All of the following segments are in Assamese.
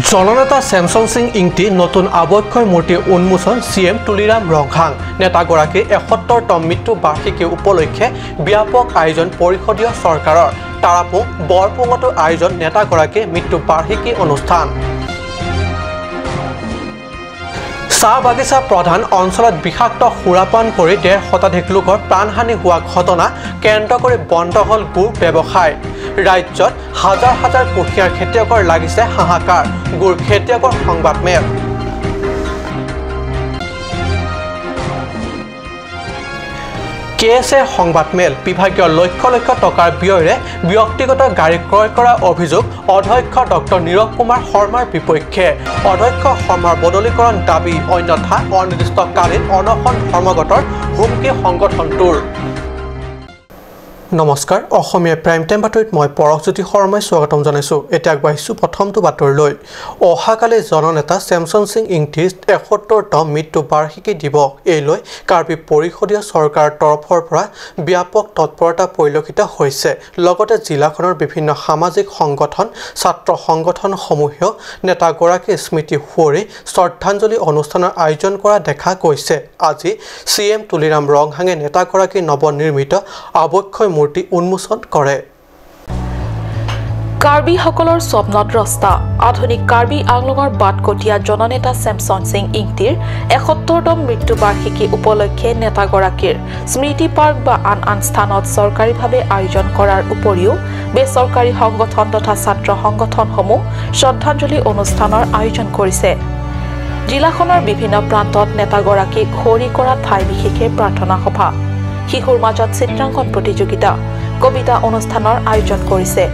জননেতা চেমছন সিং ইংতি নতুন আৱক্ষয় মূৰ্তি উন্মোচন চি এম তুলিৰাম ৰংহাং। নেতাগৰাকীৰ ৭১তম মৃত্যু বাৰ্ষিকী উপলক্ষে ব্যাপক আয়োজন পৰিষদীয় চৰকাৰৰ। তাৰাপুং বৰপুঙতো আয়োজন নেতাগৰাকীৰ মৃত্যু বাৰ্ষিকী অনুষ্ঠান। চাহ বাগিচা প্ৰধান অঞ্চলত বিষাক্ত সুৰাপান কৰি ১৫০ শতাধিক লোকৰ প্ৰাণহানি হোৱা ঘটনা কেন্দ্ৰ কৰি বন্ধ হ'ল গুড় ব্যৱসায়। ৰাজ্যত হাজাৰ হাজাৰ কুঁহিয়াৰ খেতিয়কৰ লাগিছে হাহাকাৰ। গুড় খেতিয়কৰ সংবাদমেল। কে এছ এ সংবাদমেল। বিভাগীয় লক্ষ লক্ষ টকাৰ ব্যয়েৰে ব্যক্তিগত গাড়ী ক্ৰয় কৰাৰ অভিযোগ অধ্যক্ষ ডক্টৰ নীৰৱ কুমাৰ শৰ্মাৰ বিপক্ষে। অধ্যক্ষ শৰ্মাৰ বদলীকৰণ দাবী, অন্যথা অনিৰ্দিষ্টকালীন অনশন ধৰ্মঘটৰ হুমকি সংগঠনটোৰ। নমস্কাৰ, অসমীয়া প্ৰাইম টাইম বাতৰিত মই পৰশজ্যোতি শৰ্মাই স্বাগতম জনাইছোঁ। এতিয়া আগবাঢ়িছোঁ প্ৰথমটো বাতৰিলৈ। অহাকালি জননেতা চেমছন সিং ইংতিৰ ৭১তম মৃত্যু বাৰ্ষিকী দিৱস। এই লৈ কাৰ্বি পৰিষদীয় চৰকাৰৰ তৰফৰ পৰা ব্যাপক তৎপৰতা পৰিলক্ষিত হৈছে। লগতে জিলাখনৰ বিভিন্ন সামাজিক সংগঠন, ছাত্ৰ সংগঠনসমূহেও নেতাগৰাকীৰ স্মৃতি সুঁৱৰি শ্ৰদ্ধাঞ্জলি অনুষ্ঠানৰ আয়োজন কৰা দেখা গৈছে। আজি চি এম তুলিৰাম ৰংহাঙে নেতাগৰাকীৰ নৱনিৰ্মিত আৱক্ষয় মূৰ্তি উন্মোচন কৰে। কাৰ্বিসকলৰ স্বপ্নদ্ৰষ্টা আধুনিক কাৰ্বি আংলঙৰ বাটকটীয়া জননেতা চেমছন সিং ইংতিৰ ৭১তম মৃত্যু বাৰ্ষিকী উপলক্ষে নেতাগৰাকীৰ স্মৃতি পাৰ্ক বা আন আন স্থানত চৰকাৰীভাৱে আয়োজন কৰাৰ উপৰিও বেচৰকাৰী সংগঠন তথা ছাত্ৰ সংগঠনসমূহ শ্ৰদ্ধাঞ্জলি অনুষ্ঠানৰ আয়োজন কৰিছে। জিলাখনৰ বিভিন্ন প্ৰান্তত নেতাগৰাকীক সুঁৱৰি কৰা ঠাই বিশেষে প্ৰাৰ্থনা সভা, শিশুৰ মাজত চিত্ৰাংকন প্ৰতিযোগিতা, কবিতা অনুষ্ঠানৰ আয়োজন কৰিছে।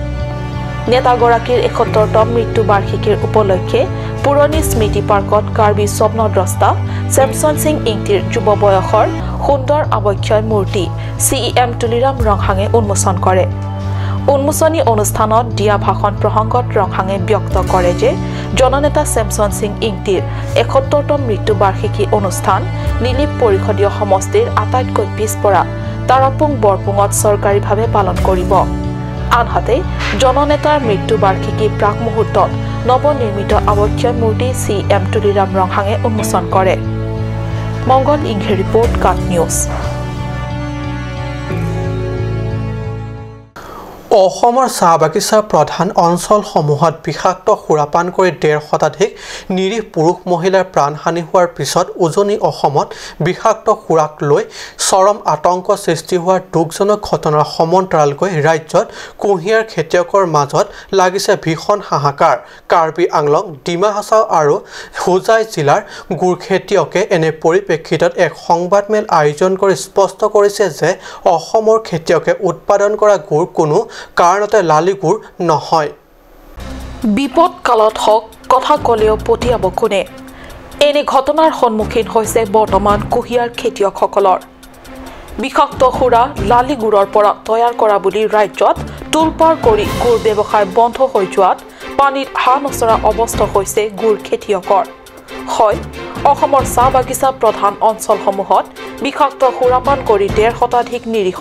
নেতাগৰাকীৰ ৭১তম মৃত্যু বাৰ্ষিকীৰ উপলক্ষে পুৰণি স্মৃতি পাৰ্কত কাৰ্বি স্বপ্নদ্ৰষ্টা চেমছন সিং ইংতিৰ যুৱ বয়সৰ সুন্দৰ আৱক্ষয় মূৰ্তি চি ই এম তুলিৰাম ৰংহাঙে উন্মোচন কৰে। উন্মোচনী অনুষ্ঠানত দিয়া ভাষণ প্ৰসংগত ৰংহাঙে ব্যক্ত কৰে যে জননেতা চেমছন সিং ইংতিৰ ৭১তম মৃত্যু বাৰ্ষিকী অনুষ্ঠান নীলিপ পৰিষদীয় সমষ্টিৰ আটাইতকৈ পিছপৰা তাৰাপুং বৰপুঙত চৰকাৰীভাৱে পালন কৰিব। আনহাতে জননেতাৰ মৃত্যু বাৰ্ষিকী প্ৰাক মুহূৰ্তত নৱনিৰ্মিত আৱক্ষয় মূৰ্তি চি এম তুলিৰাম ৰংহাঙে উন্মোচন কৰে। মংগল ইংহে ৰিপৰ্ট, কাট নিউজ। অসমৰ চাহ বাগিচা প্ৰধান অঞ্চলসমূহত বিষাক্ত সুৰাপান কৰি ১৫০ শতাধিক নিৰীহ পুৰুষ মহিলাৰ প্ৰাণহানি হোৱাৰ পিছত উজনি অসমত বিষাক্ত সুৰাক লৈ চৰম আতংক সৃষ্টি হোৱাৰ দুখজনক ঘটনাৰ সমান্তৰালকৈ ৰাজ্যত কুঁহিয়াৰ খেতিয়কৰ মাজত লাগিছে ভীষণ হাহাকাৰ। কাৰ্বি আংলং, ডিমা হাছাও আৰু হোজাই জিলাৰ গুড় খেতিয়কে এনে পৰিপ্ৰেক্ষিতত এক সংবাদমেল আয়োজন কৰি স্পষ্ট কৰিছে যে অসমৰ খেতিয়কে উৎপাদন কৰা গুড় কোনো কাৰণতে লালি গুড় নহয়। বিপদ কালত হওক কথা ক'লেও পতিয়াব কোনে, এনে ঘটনাৰ সন্মুখীন হৈছে বৰ্তমান কুঁহিয়াৰ খেতিয়কসকলৰ। বিষাক্ত সুৰা লালি গুড়ৰ পৰা তৈয়াৰ কৰা বুলি ৰাজ্যত তোলপাৰ কৰি গুড় ব্যৱসায় বন্ধ হৈ যোৱাত পানীত হাঁহ নচৰা অৱস্থা হৈছে গুড় খেতিয়কৰ। হয়, অসমৰ চাহ বাগিচা প্ৰধান অঞ্চলসমূহত বিষাক্ত সুৰাপান কৰি ১৫০ শতাধিক নিৰীহ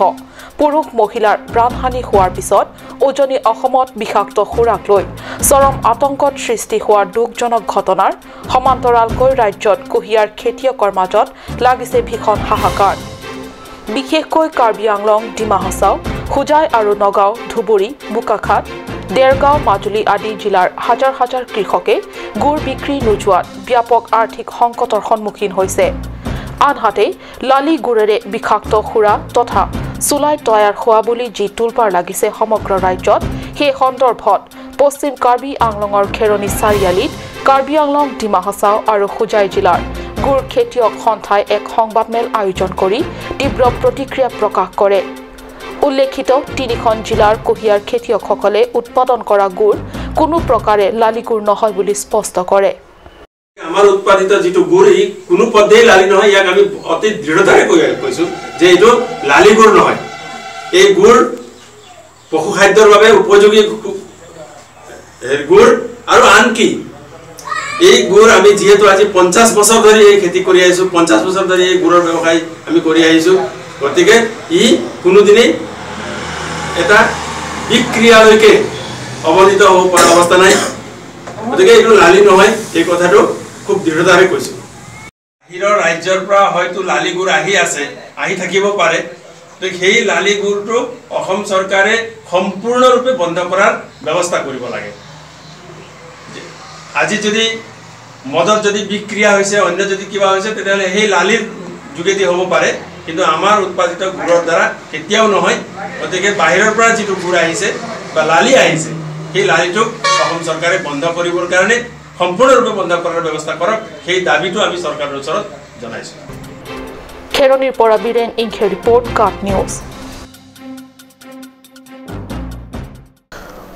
পুৰুষ মহিলাৰ প্ৰাণহানি হোৱাৰ পিছত উজনি অসমত বিষাক্ত সুৰাক লৈ চৰম আতংকত সৃষ্টি হোৱাৰ দুখজনক ঘটনাৰ সমান্তৰালকৈ ৰাজ্যত কুঁহিয়াৰ খেতিয়কৰ মাজত লাগিছে ভীষণ হাহাকাৰ। বিশেষকৈ কাৰ্বি আংলং, ডিমা হাছাও, হোজাই আৰু নগাঁও, ধুবুৰী, বোকাখাত, দেৰগাঁও, মাজুলী আদি জিলাৰ হাজাৰ হাজাৰ কৃষকে গুড় বিক্ৰী নোযোৱাত ব্যাপক আৰ্থিক সংকটৰ সন্মুখীন হৈছে। আনহাতে লালি গুড়েৰে বিষাক্ত সুৰা তথা চুলাই তৈয়াৰ হোৱা বুলি যি তোলপাৰ লাগিছে সমগ্ৰ ৰাজ্যত, সেই সন্দৰ্ভত পশ্চিম কাৰ্বি আংলঙৰ খেৰণি চাৰিআলিত কাৰ্বি আংলং, ডিমা হাছাও আৰু হোজাই জিলাৰ গুড় খেতিয়ক সন্থাই এক সংবাদমেল আয়োজন কৰি তীব্ৰ প্ৰতিক্ৰিয়া প্ৰকাশ কৰে। উল্লেখিত তিনিখন জিলাৰ কুঁহিয়াৰ খেতিয়কসকলে উৎপাদন কৰা গুড় কোনো প্ৰকাৰে লালি গুড় নহয় বুলি স্পষ্ট কৰে। আমাৰ উৎপাদিত যিটো গুড়, ই কোনো পধ্যেই লালি নহয়। ইয়াক আমি অতি দৃঢ়তাৰে কৈছোঁ যে এইটো লালি গুড় নহয়। এই গুড় পশু খাদ্যৰ বাবে উপযোগী গুড়। আৰু আনকি এই গুড় আমি যিহেতু আজি 50 বছৰ ধৰি এই খেতি কৰি আহিছোঁ, 50 বছৰ ধৰি এই গুড়ৰ ব্যৱসায় আমি কৰি আহিছোঁ, গতিকে ই কোনোদিনেই এটা বিক্ৰিয়ালৈকে অৱনীত হ'ব পৰা অৱস্থা নাই। গতিকে এইটো লালি নহয়, এই কথাটো খুব দৃঢ়তাৰে কৈছোঁ। বাহিৰৰ ৰাজ্যৰ পৰা হয়তো লালি গুড় আহি আছে, আহি থাকিব পাৰে। তো সেই লালি গুড়টো অসম চৰকাৰে সম্পূৰ্ণৰূপে বন্ধ কৰাৰ ব্যৱস্থা কৰিব লাগে। আজি যদি মদত যদি বিক্ৰিয়া হৈছে, অন্য যদি কিবা হৈছে, তেতিয়াহ'লে সেই লালিৰ যোগেদি হ'ব পাৰে, কিন্তু আমাৰ উৎপাদিত গুড়ৰ দ্বাৰা কেতিয়াও নহয়। গতিকে বাহিৰৰ পৰা যিটো গুড় আহিছে বা লালি আহিছে, সেই লালিটোক অসম চৰকাৰে বন্ধ কৰিবৰ কাৰণে সম্পূৰ্ণৰূপে বন্ধ কৰাৰ ব্যৱস্থা কৰক, সেই দাবীটো আমি চৰকাৰৰ ওচৰত জনাইছোঁ। খেৰণিৰ পৰা বীৰেন ইংখে ৰিপৰ্ট, কাট নিউজ।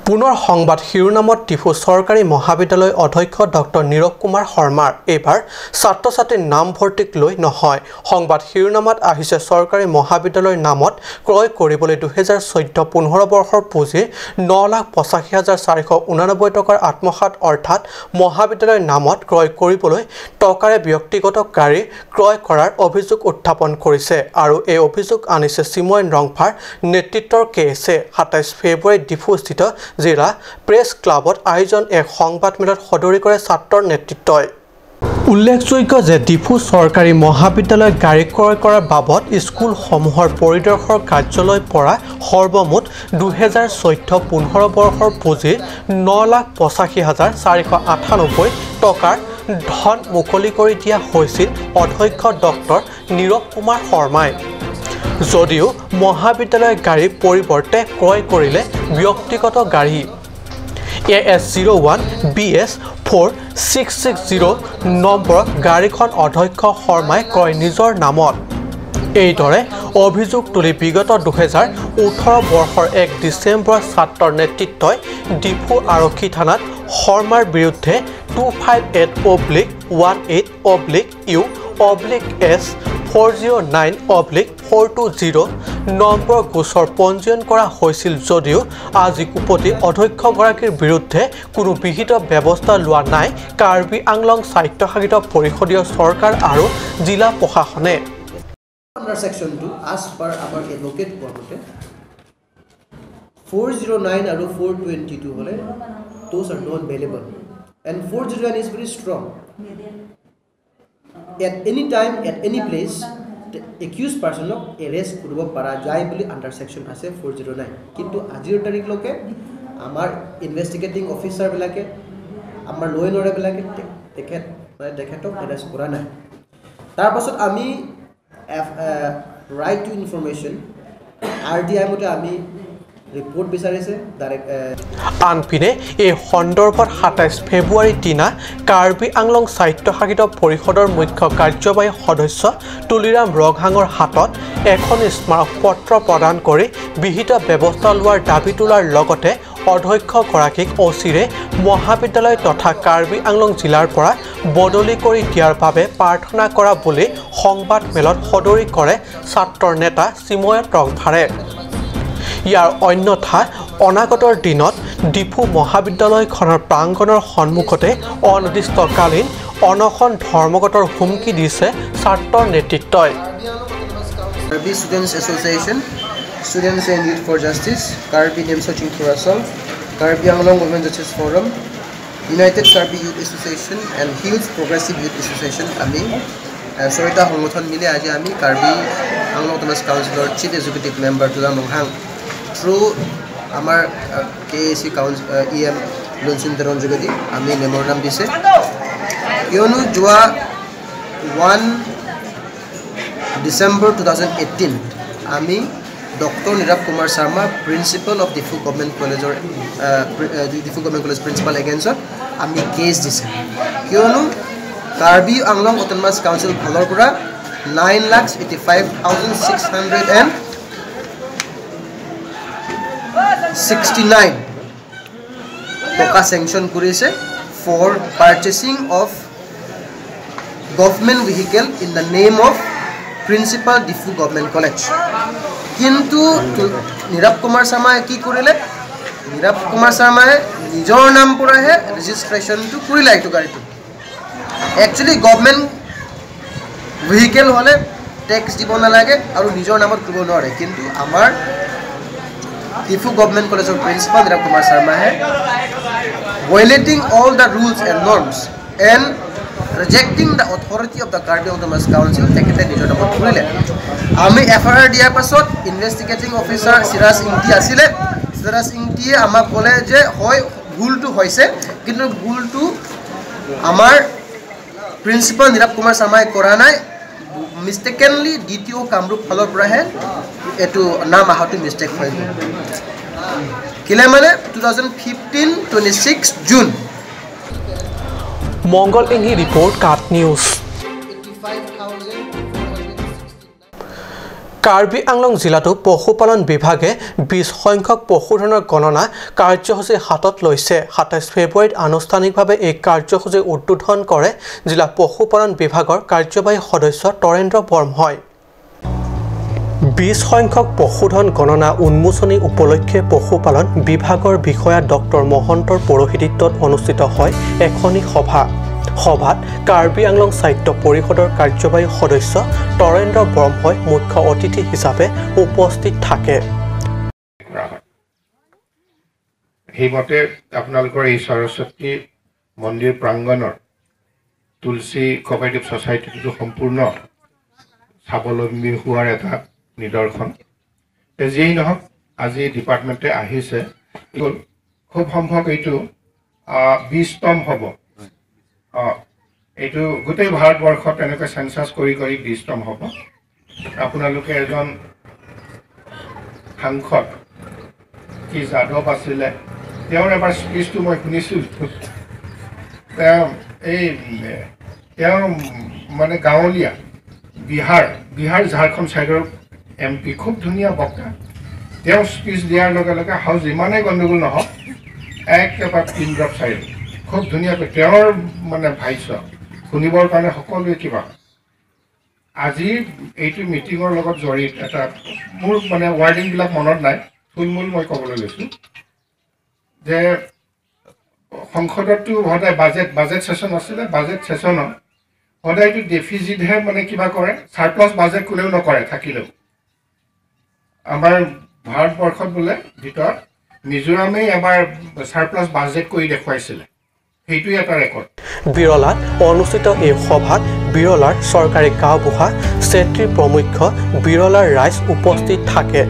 পুনৰ সংবাদ শিৰোনামত ডিফু চৰকাৰী মহাবিদ্যালয় অধ্যক্ষ ডক্টৰ নীৰৱ কুমাৰ শৰ্মাৰ এইবাৰ ছাত্ৰ ছাত্ৰীৰ নামভৰ্তিক লৈ নহয়, সংবাদ শিৰোনামাত আহিছে চৰকাৰী মহাবিদ্যালয়ৰ নামত ক্ৰয় কৰিবলৈ 2014-15 বৰ্ষৰ পুঁজিৰ 9,85,489 টকাৰ আত্মসাত অৰ্থাৎ মহাবিদ্যালয়ৰ নামত ক্ৰয় কৰিবলৈ টকাৰে ব্যক্তিগত গাড়ী ক্ৰয় কৰাৰ অভিযোগ উত্থাপন কৰিছে আৰু এই অভিযোগ আনিছে চিময়ন ৰংফাৰ নেতৃত্বৰ কেএছে। 27 ফেব্ৰুৱাৰীত ডিফুস্থিত জিলা প্ৰেছ ক্লাবত আয়োজন এক সংবাদমেলত সদৰি কৰে ছাত্ৰৰ নেতৃত্বই। উল্লেখযোগ্য যে ডিফু চৰকাৰী মহাবিদ্যালয় গাড়ী ক্ৰয় কৰাৰ বাবদ স্কুলসমূহৰ পৰিদৰ্শকৰ কাৰ্যালয়ৰ পৰা সৰ্বমুঠ 2014-15 বৰ্ষৰ পুঁজিৰ 9,85,498 টকাৰ ধন মুকলি কৰি দিয়া হৈছিল অধ্যক্ষ ডক্টৰ নীৰৱ কুমাৰ শৰ্মাই। যদিও মহাবিদ্যালয়ৰ গাড়ীৰ পৰিৱৰ্তে ক্ৰয় কৰিলে ব্যক্তিগত গাড়ী। AS 01 BS 4660 নম্বৰৰ গাড়ীখন অধ্যক্ষ শৰ্মাই ক্ৰয় নিজৰ নামত। এইদৰে অভিযোগ তুলি বিগত 2018 বৰ্ষৰ 1 ডিচেম্বৰত ছাত্ৰৰ নেতৃত্বই ডিফু আৰক্ষী থানাত শৰ্মাৰ বিৰুদ্ধে 258/18/U/S 409/420 number গোচৰ পঞ্জীয়ন কৰা হৈছিল যদিও আজি কুপতি অধ্যক্ষগৰাকীৰ বিৰুদ্ধে কোনো বিহিত ব্যৱস্থা লোৱা নাই কাৰ্বি আংলং স্বায়ত্তশাসিত পৰিষদীয় চৰকাৰ আৰু জিলা প্ৰশাসনে। Under section 2 as per our advocate কোৱা 409 আৰু 422 হলে those are non bailable and 409 is very strong. At any time, at any place, the accused person arrest কৰিব পৰা যায় বুলি আণ্ডাৰ ছেকশ্যন আছে 409। কিন্তু আজিৰ তাৰিখলৈকে আমাৰ ইনভেষ্টিগেটিং অফিচাৰবিলাকে, আমাৰ ল' এণ্ড অৰ্ডাৰবিলাকে তেখেতক এৰেষ্ট কৰা নাই। তাৰপাছত আমি right to information RTI মতে আমি ৰিপৰ্ট বিচাৰিছে। আনপিনে এই সন্দৰ্ভত 27 ফেব্ৰুৱাৰীৰ দিনা কাৰ্বি আংলং স্বায়ত্তশাসিত পৰিষদৰ মুখ্য কাৰ্যবাহী সদস্য তুলিৰাম ৰংহাঙৰ হাতত এখন স্মাৰকপত্ৰ প্ৰদান কৰি বিহিত ব্যৱস্থা লোৱাৰ দাবী তোলাৰ লগতে অধ্যক্ষগৰাকীক অচিৰে মহাবিদ্যালয় তথা কাৰ্বি আংলং জিলাৰ পৰা বদলি কৰি দিয়াৰ বাবে প্ৰাৰ্থনা কৰা বুলি সংবাদমেলত সদৰি কৰে ছাত্ৰৰ নেতা চিময়ন ৰংফাৰে। ইয়াৰ অন্যথা অনাগতৰ দিনত ডিফু মহাবিদ্যালয়খনৰ প্ৰাংগণৰ সন্মুখতে অনিৰ্দিষ্টকালীন অনশন ধৰ্মঘটৰ হুমকি দিছে ছাত্ৰৰ নেতৃত্বই। Karbi Students Association, Students and Youth for Justice, Karbi Name Searching for Assam, Karbi Anglong Women Justice Forum, United Karbi Youth Association and Hills Progressive Youth Association আমি ছয়টা সংগঠন মিলি আজি আমি কাৰ্বি আংলং অট'নমাছ কাউন্সিলৰ chief executive member Tuliram Ronghang through আমাৰ KAAC council EM Lunsin Teron যোগেদি আমি মেম'ৰেণ্ডাম দিছে। কিয়নো যোৱা 1 December 2018 আমি doctor Nirav Kumar Sharma principal of Diphu government কলেজৰ ডিফু গভৰ্ণমেণ্ট কলেজ প্ৰিন্সিপাল এগেইনষ্টত আমি কেছ দিছে। কিয়নো কাৰ্বি আংলং অট'নমাছ কাউন্সিল ফালৰ পৰা 9,85,669 টকা চেংচন কৰিছে for purchasing of government vehicle in the name of principal Diphu government college. কিন্তু নীৰৱ কুমাৰ শৰ্মাই কি কৰিলে, নীৰৱ কুমাৰ শৰ্মাই নিজৰ নাম পৰাহে ৰেজিষ্ট্ৰেশ্যনটো কৰিলে এইটো গাড়ীটো। একচুৱেলি গভৰ্ণমেণ্ট ভেহিকেল হ'লে টেক্স দিব নালাগে আৰু নিজৰ নামত কৰিব নোৱাৰে, কিন্তু আমাৰ ডিফু গভৰ্ণমেণ্ট কলেজৰ principal Nirav Kumar শৰ্মাহে violating all the rules and norms and rejecting the authority of the Karbi Autonomous Council তেখেতে নিজৰ নামত কৰিলে। আমি এফ I R দিয়াৰ পাছত ইনভেষ্টিগেটিং অফিচাৰ চিৰাজ ইংটি আছিলে। চিৰাজ ইংটিয়ে আমাক ক'লে যে হয় ভুলটো হৈছে, কিন্তু ভুলটো আমাৰ প্ৰিন্সিপাল নীৰৱ কুমাৰ শৰ্মাই কৰা নাই, মিষ্টেকেনলি ডি টি অ' কামৰূপ ফালৰ পৰাহে এইটো নাম অহাটো মিষ্টেক হৈ গ'ল। কেলে মানে 2015 26 June. Mangal Enghi report, Cut News. Karbi Anglong জিলাতো পশুপালন বিভাগে 20 সংখ্যক পশুধনৰ গণনা কাৰ্যসূচী হাতত লৈছে। 27 ফেব্ৰুৱাৰীত আনুষ্ঠানিকভাৱে এই কাৰ্যসূচী উদ্বোধন কৰে জিলা পশুপালন বিভাগৰ কাৰ্যবাহী সদস্য তৰেন্দ্ৰ বৰ্মই। 20 সংখ্যক পশুধন গণনা উন্মোচনী উপলক্ষে পশুপালন বিভাগৰ বিষয়া ডক্টৰ মহন্তৰ পৌৰোহিত্যত অনুষ্ঠিত হয় এখনি সভা। সভাত কাৰ্বি আংলং সাহিত্য পৰিষদৰ কাৰ্যবাহী সদস্য তৰেন্দ্ৰ ব্ৰহ্মই মুখ্য অতিথি হিচাপে উপস্থিত থাকে। সেইমতে আপোনালোকৰ এই সৰস্বতী মন্দিৰ প্ৰাংগণৰ তুলসী কোঅপাৰেটিভ ছ'চাইটিটো সম্পূৰ্ণ স্বাৱলম্বী হোৱাৰ এটা নিদৰ্শন। যিয়েই নহওক, আজি ডিপাৰ্টমেণ্টে আহিছে, খুব সম্ভৱ এইটো 20তম হ'ব। এইটো গোটেই ভাৰতবৰ্ষত এনেকৈ চেঞ্চাছ কৰি কৰি 20তম হ'ব। আপোনালোকে এজন সাংসদ কি যাদৱ আছিলে, তেওঁৰ এবাৰ স্পীচটো মই শুনিছিলোঁ। তেওঁ এই তেওঁ মানে গাঁৱলীয়া বিহাৰ ঝাৰখণ্ড ছাইডৰ এম পি, খুব ধুনীয়া বক্তা। তেওঁ স্পীচ দিয়াৰ লগে লগে হাউচ যিমানেই গণ্ডগোল নহওক একেবাৰে পিন ড্ৰপ চাইড, খুব ধুনীয়াকৈ তেওঁৰ মানে ভাষ্য শুনিবৰ কাৰণে সকলোৱে কিবা। আজি এইটো মিটিঙৰ লগত জড়িত এটা মোৰ মানে ৱাৰ্ডিংবিলাক মনত নাই, থুলমূল মই ক'বলৈ লৈছোঁ যে সংসদততো সদায় বাজেট ছেশ্যন আছিলে, বাজেট ছেশ্যনত সদায়তো ডেফিজিটহে মানে কিবা কৰে, ছাৰপ্লাছ বাজেট কোনেও নকৰে থাকিলেও। আমাৰ ভাৰতবৰ্ষত বোলে ভিতৰত মিজোৰামেই এবাৰ ছাৰপ্লাছ বাজেট কৰি দেখুৱাইছিলে, সেইটোৱে এটা ৰেকৰ্ড। বিৰলাত অনুষ্ঠিত এই সভাত বিৰলাৰ চৰকাৰী গাঁওবুঢ়া চেত্ৰী প্ৰমুখ্য বিৰলাৰ ৰাইজ উপস্থিত থাকে।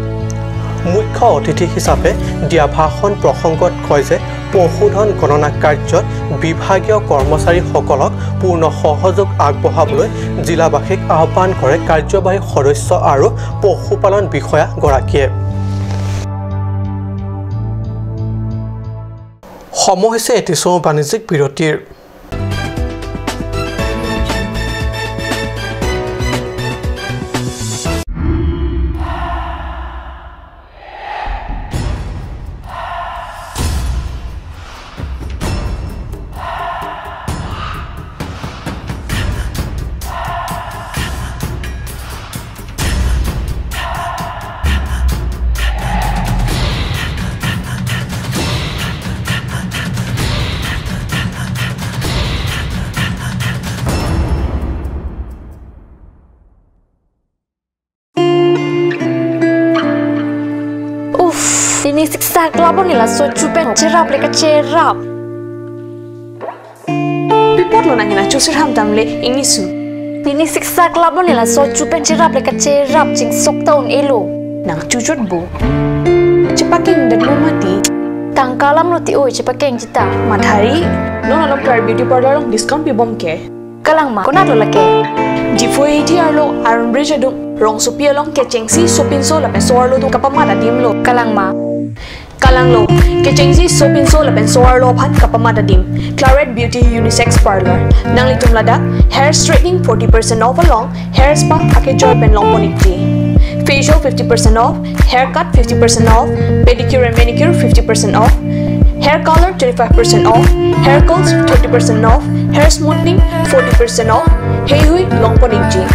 মুখ্য অতিথি হিচাপে দিয়া ভাষণ প্ৰসংগত কয় যে পশুধন গণনা কাৰ্যত বিভাগীয় কৰ্মচাৰীসকলক পূৰ্ণ সহযোগ আগবঢ়াবলৈ জিলাবাসীক আহ্বান কৰে কাৰ্যবাহী সদস্য আৰু পশুপালন বিষয়াগৰাকীয়ে। সময় হৈছে এটি চমু বাণিজ্যিক বিৰতিৰ। Ni la so chupen cherap le ka cherap pipot lo nangina chusir ham tamle ingisu ni siksa club ni la so chupen cherap le ka cherap ching sok taun elo nang chuchot bo chepaking dat lo mati tangkalam lo ti oi chepakeng jita mathari no no kar beauty parlor long discount pi bom ke kalang ma kona lo lake difo ATR lo iron bridge adung rong sopi along ke chengsi sopin so la pe sor lo tu kapama da dim lo kalang ma kalang lo ke chengsi sopin so la pen sor lo phan kapama da dim Claret Beauty Unisex Parlor nang litum lada hair straightening 40% off along hair spa ake joy pen long ponikti facial 50% off, haircut 50% off, pedicure and manicure 50% off, hair color 25% off, hair curls 30% off, hair smoothing 40% off. Hey hui long ponikji.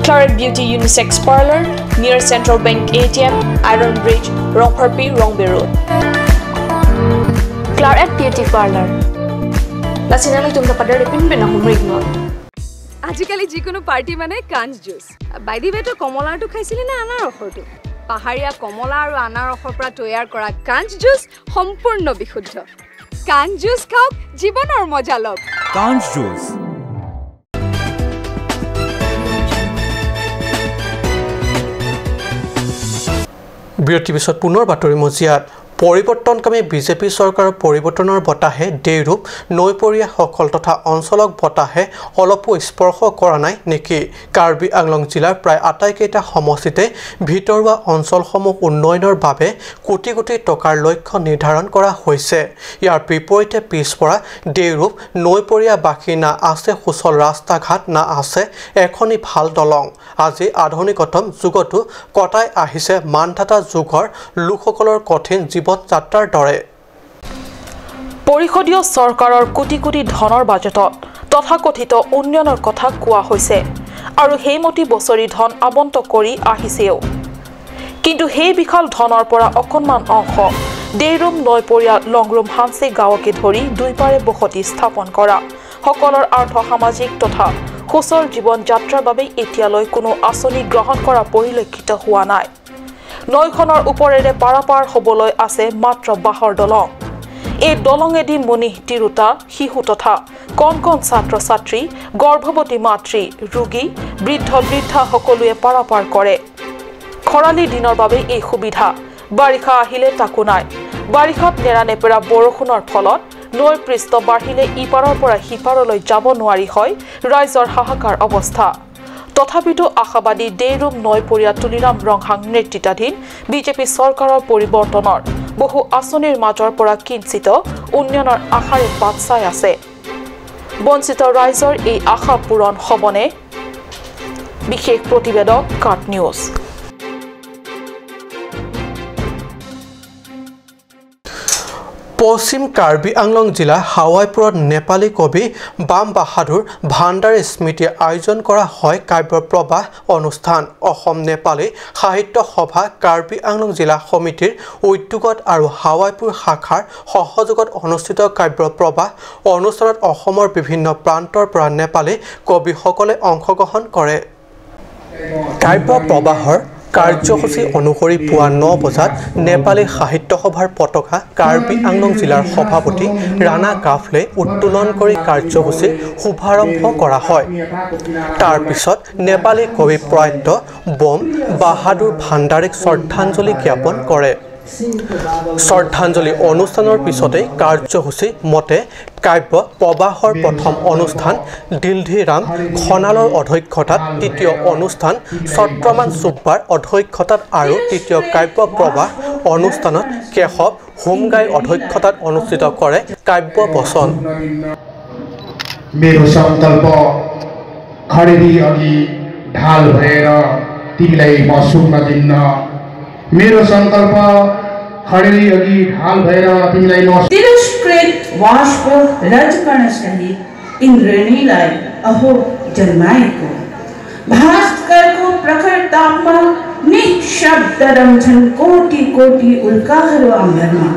Claret Beauty Unisex Parlor, Near Central Bank ATM, Iron Bridge, Rongpharpi, Rongbe Road. Claret Beauty Parlor. Lasinali tumta padar pin pin humrig not. আজিকালি যিকোনো পাৰ্টি মানে কাঞ্চ জুচ। বাই the ৱে, তই কমলাৰটো খাইছিলি নে আনাৰসৰটো? পাহাৰীয়া কমলা আৰু আনাৰসৰ পৰা তৈয়াৰ কৰা কাঞ্চ জুচ সম্পূৰ্ণ বিশুদ্ধ। কাঞ্চ জুচ খাওক, জীৱনৰ মজা লওক। কাঞ্চ জুচ। বিৰতিৰ পিছত পুনৰ বাতৰি মজিয়াত। পৰিৱৰ্তনকামী বিজেপি চৰকাৰৰ পৰিৱৰ্তনৰ বতাহে দেইৰূপ নৈপৰীয়াসকল তথা অঞ্চলক বতাহে অলপো স্পৰ্শ কৰা নাই নেকি? কাৰ্বি আংলং জিলাৰ প্ৰায় আটাইকেইটা সমষ্টিতে ভিতৰুৱা অঞ্চলসমূহ উন্নয়নৰ বাবে কোটি কোটি টকাৰ লক্ষ্য নিৰ্ধাৰণ কৰা হৈছে। ইয়াৰ বিপৰীতে পিছপৰা দেইৰূপ নৈপৰীয়াবাসী না আছে সুচল ৰাস্তা ঘাট, না আছে এখনি ভাল দলং। আজি আধুনিকতম যুগতো কটাই আহিছে মানধাতা যুগৰ লোকসকলৰ কঠিন জীৱন যাত্ৰাৰ দৰে। পৰিষদীয় চৰকাৰৰ কোটি কোটি ধনৰ বাজেটত তথাকথিত উন্নয়নৰ কথা কোৱা হৈছে আৰু সেইমতে বছৰি ধন আবণ্ট কৰি আহিছেও। কিন্তু সেই বিশাল ধনৰ পৰা অকণমান অংশ দেইৰুম নৈপৰীয়া লংৰুম হামচে গাঁৱকে ধৰি দুইপাৰে বসতি স্থাপন কৰা সকলৰ আৰ্থ সামাজিক তথা সুচল জীৱন যাত্ৰাৰ বাবে এতিয়ালৈ কোনো আঁচনি গ্ৰহণ কৰা পৰিলক্ষিত হোৱা নাই। নৈখনৰ ওপৰেৰে পাৰাপাৰ হ'বলৈ আছে মাত্ৰ বাঁহৰ দলং। এই দলঙেদি মুনিহ তিৰোতা, শিশু তথা কণ কণ ছাত্ৰ ছাত্ৰী, গৰ্ভৱতী মাতৃ, ৰোগী, বৃদ্ধ বৃদ্ধা সকলোৱে পাৰাপাৰ কৰে। খৰালি দিনৰ বাবে এই সুবিধা, বাৰিষা আহিলে তাকো নাই। বাৰিষাত নেৰানেপেৰা বৰষুণৰ ফলত নৈৰ পৃষ্ঠ বাঢ়িলে ইপাৰৰ পৰা সিপাৰলৈ যাব নোৱাৰি হয় ৰাইজৰ হাহাকাৰ অৱস্থা। তথাপিতো আশাবাদী দেইৰুম নৈপৰীয়া তুলিৰাম ৰংহাং নেতৃত্বাধীন বিজেপি চৰকাৰৰ পৰিৱৰ্তনৰ বহু আঁচনিৰ মাজৰ পৰা কিঞ্চিত উন্নয়নৰ আশাৰে বাট চাই আছে। বঞ্চিত ৰাইজৰ এই আশা পূৰণ হ'বনে? বিশেষ প্ৰতিবেদক, কাট নিউজ। পশ্চিম কাৰ্বি আংলং জিলাৰ হাৱাইপুৰত নেপালী কবি বাম বাহাদুৰ ভাণ্ডাৰী স্মৃতি আয়োজন কৰা হয় কাব্য প্ৰবাহ অনুষ্ঠান। অসম নেপালী সাহিত্য সভা কাৰ্বি আংলং জিলা সমিতিৰ উদ্যোগত আৰু হাৱাইপুৰ শাখাৰ সহযোগত অনুষ্ঠিত কাব্য প্ৰবাহ অনুষ্ঠানত অসমৰ বিভিন্ন প্ৰান্তৰ পৰা নেপালী কবিসকলে অংশগ্ৰহণ কৰে। কাব্য প্ৰবাহৰ কাৰ্যসূচী অনুসৰি পুৱা ৯ বজাত নেপালী সাহিত্য সভাৰ পতাকা কাৰ্বি আংলং জিলাৰ সভাপতি ৰাণা কাফলে উত্তোলন কৰি কাৰ্যসূচীৰ শুভাৰম্ভ কৰা হয়। তাৰ পিছত নেপালী কবি প্ৰয়াত বম বাহাদুৰ ভাণ্ডাৰীক শ্ৰদ্ধাঞ্জলি জ্ঞাপন কৰে। শ্ৰদ্ধাঞ্জলি অনুষ্ঠানৰ পিছতেই কাৰ্যসূচী মতে কাব্য প্ৰবাহৰ প্ৰথম অনুষ্ঠান দিলধিৰাম খনালৰ অধ্যক্ষতাত, তৃতীয় অনুষ্ঠান ছত্ৰমান চুব্বাৰ অধ্যক্ষতাত আৰু তৃতীয় কাব্য প্ৰবাহ অনুষ্ঠানত কেশৱ হোমগাইৰ অধ্যক্ষতাত অনুষ্ঠিত কৰে কাব্য বচন। मेरो सङ्कल्प खडेरी अघि ढाल भएर तिमीलाई म सुत्न दिन्न। मेरो सङ्कल्प खडेरी अघि ढाल भएर तिमीलाई म तिरस्कृत वाष्प रजकण सहित इन्द्रणीलाई अहो जन्माएको भास्करको प्रखर तापमा निःशब्द रमझन कोटि कोटि उल्काहरू अम्बरमा।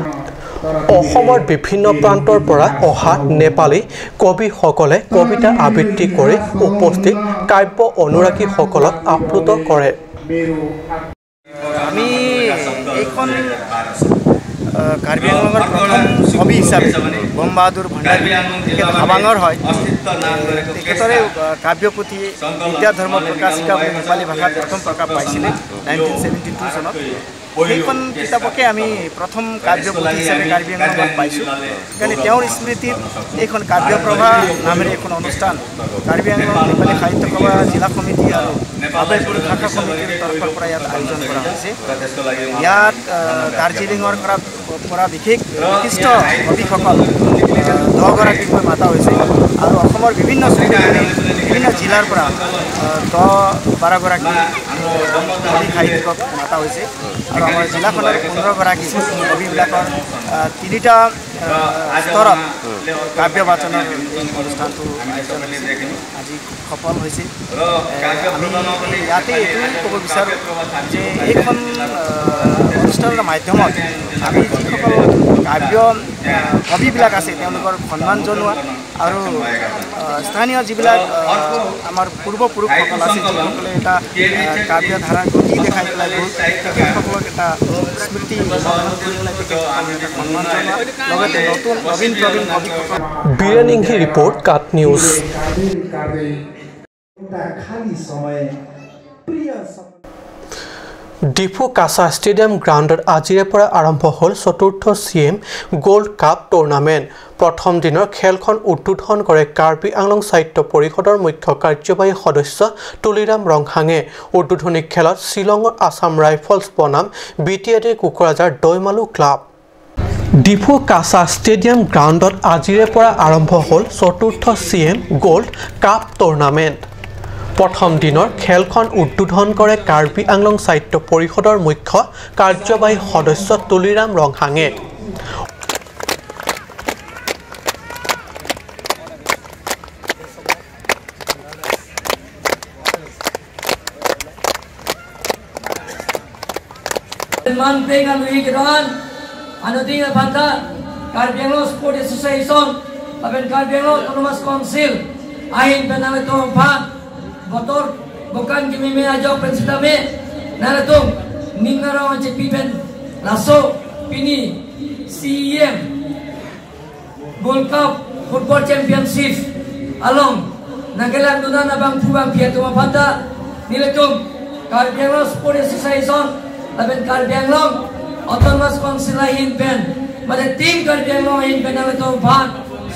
অসমৰ বিভিন্ন প্ৰান্তৰ পৰা অহা নেপালী কবিসকলে কবিতা আবৃত্তি কৰি উপস্থিত কাব্য অনুৰাগীসকলক আপ্লুত কৰে। আমি এইখন কাৰ্বি আংলঙৰ প্ৰথম কবি হিচাপে বম বাহাদুৰ ভণ্ডাৰী, তেখেত হাবাঙৰ হয়, তেখেতৰে কাব্যপুথি বিদ্যা ধৰ্ম প্ৰকাশিকা বুলি নেপালী ভাষাত প্ৰথম প্ৰকাশ পাইছিলে 1972 চনত। সেইখন কিতাপকে আমি প্ৰথম কাব্যপুথি হিচাপে কাৰ্বি আংলঙত পাইছোঁ। সেইকাৰণে তেওঁৰ স্মৃতিত এইখন কাব্যপ্ৰভা নামেৰে এখন অনুষ্ঠান কাৰ্বি আংলং নেপালী সাহিত্য সভা জিলা সমিতি আৰু আবাইপুৰ শাখা সমিতিৰ তৰফৰ পৰা ইয়াত আয়োজন কৰা হৈছে। ইয়াত দাৰ্জিলিঙৰ পৰা পৰা বিশেষ বিশিষ্ট কবিসকল 10গৰাকীকৈ মাতা হৈছে আৰু অসমৰ বিভিন্ন বিভিন্ন জিলাৰ পৰা 10-12গৰাকী কবি সাহিত্যিকক মাতা হৈছে আৰু আমাৰ জিলাখনৰ 15গৰাকী কবিবিলাকৰ 3টা স্তৰত কাব্য বাচনৰ অনুষ্ঠানটো আয়োজন হৈছে। আজি খুব সফল হৈছে। আমি ইয়াতে এইটোৱে ক'ব বিচাৰোঁ যে এইখন অনুষ্ঠানৰ মাধ্যমত আমি যিসকল কাব্য কবিবিলাক আছে তেওঁলোকৰ সন্মান জনোৱা আৰু স্থানীয় যিবিলাক আমাৰ পূৰ্বপুৰুষসকল আছে যিসকলে এটা কাব্যধাৰাৰ গতি দেখাই পেলাই গ'ল তেখেতসকলক এটা স্মৃতি কৰি পেলাই তেখেতসকলক এটা সন্মান জনোৱা লগতে নতুন নবীন প্ৰবীণ কবিসকল। বীৰেন ৰিপৰ্ট, কাট নিউজ। ডিফু কাছা ষ্টেডিয়াম গ্ৰাউণ্ডত আজিৰে পৰা আৰম্ভ হ'ল চতুৰ্থ CM gold cup tournament. প্ৰথম দিনৰ খেলখন উদ্বোধন কৰে কাৰ্বি আংলং সাহিত্য পৰিষদৰ মুখ্য কাৰ্যবাহী সদস্য তুলিৰাম ৰংহাঙে। উদ্বোধনী খেলত শ্বিলঙৰ আছাম ৰাইফলছ বনাম BTAD Kokrajhar Daimalu club. Diphu Cachar stadium গ্ৰাউণ্ডত আজিৰে পৰা আৰম্ভ হ'ল চতুৰ্থ CM gold cup tournament. প্ৰথম দিনৰ খেলখন উদ্বোধন কৰে কাৰ্বি আংলং সাহিত্য পৰিষদৰ মুখ্য কাৰ্যবাহী সদস্য Tuliram ৰংহাঙে। Motor bukan kimi me ajok pensitame naratung ningaro chepi pen laso pini CM Gold Cup Football Championship along Nagaland duna nabang pubang piatu mapata niletung Karbi Anglong Sport Association laben Karbi Anglong Autonomous Council hin pen made team Karbi Anglong hin pen naletung phan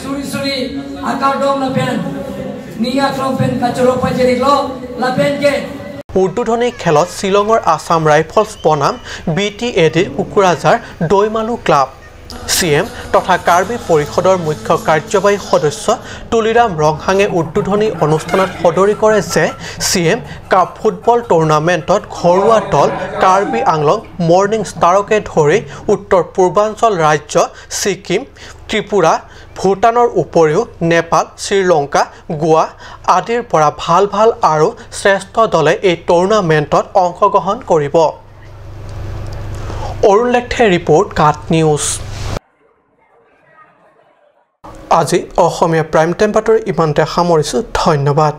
suri suri akardom la pen উদ্বোধনী খেলত শ্বিলঙৰ আছাম ৰাইফলছ বনাম BTAD Kokrajhar Daimalu club. CM তথা কাৰ্বি পৰিষদৰ মুখ্য কাৰ্যবাহী সদস্য তুলিৰাম ৰংহাঙে উদ্বোধনী অনুষ্ঠানত সদৰি কৰে যে CM cup football টুৰ্ণামেণ্টত ঘৰুৱা দল কাৰ্বি আংলং মৰ্ণিং ষ্টাৰকে ধৰি উত্তৰ পূৰ্বাঞ্চল ৰাজ্য ছিকিম, ত্ৰিপুৰা, ভূটানৰ উপৰিও নেপাল, শ্ৰীলংকা, গোৱা আদিৰ পৰা ভাল ভাল আৰু শ্ৰেষ্ঠ দলে এই টুৰ্ণামেণ্টত অংশগ্ৰহণ কৰিব। অৰুণ লেখথে ৰিপৰ্ট, কাট নিউজ। আজি অসমীয়া প্ৰাইম টাইম বাতৰি ইমানতে সামৰিছোঁ। ধন্যবাদ।